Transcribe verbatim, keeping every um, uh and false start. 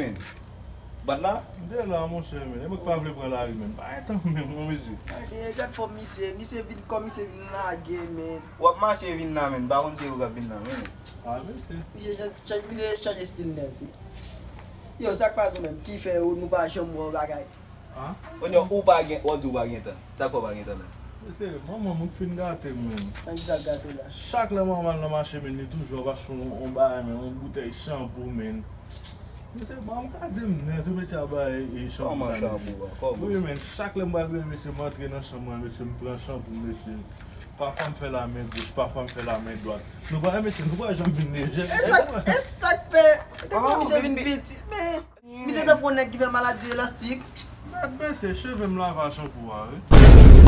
Men, bat la? M te la, monchè, men. E mwen ki pa vle pran lari, men. Pa gen tan menm, non, mesye. Gade, gad fòm misye, misye vin kòm misye vin lage, men. W ap mache vin la, men. M pa konn se ou k ap vin la, men. A, mesye. Misye chanje, misye chanje stil nèt wi. Yo, sa k pase menm? Ki fè nou pa janm wè yon bagay? A? Kounye a, ou pa gen, w ap di ou pa gen tan. Sa k fè w pa gen tan la? Mesye, manman m fin gate m, men. Nan ki sa l gate w la? Chak lè manman al nan mache, men, li toujou ap achte yon, yon bagay, men, yon boutèy chanpou, men. Mesye, manman m kraze m nèt, wi, mesye, ap bay e chanpou Kòman sa, chanpou mesye. a? Kòman? Wi, men, chak lè m pral byen, mesye, m antre nan chanm mwen, mesye, m pran chanpou, mesye. Pafwa m fè la men goch, pafwa m fè la men dwat. Nou pa, mesye, nou pa janm vin lejè. E sa, e sa k fè? Gade kòman misye vin piti, men. Misye tankou yon nèg ki fè maladi elastik. Mèt, mesye, cheve m lave a chanpou a, wi.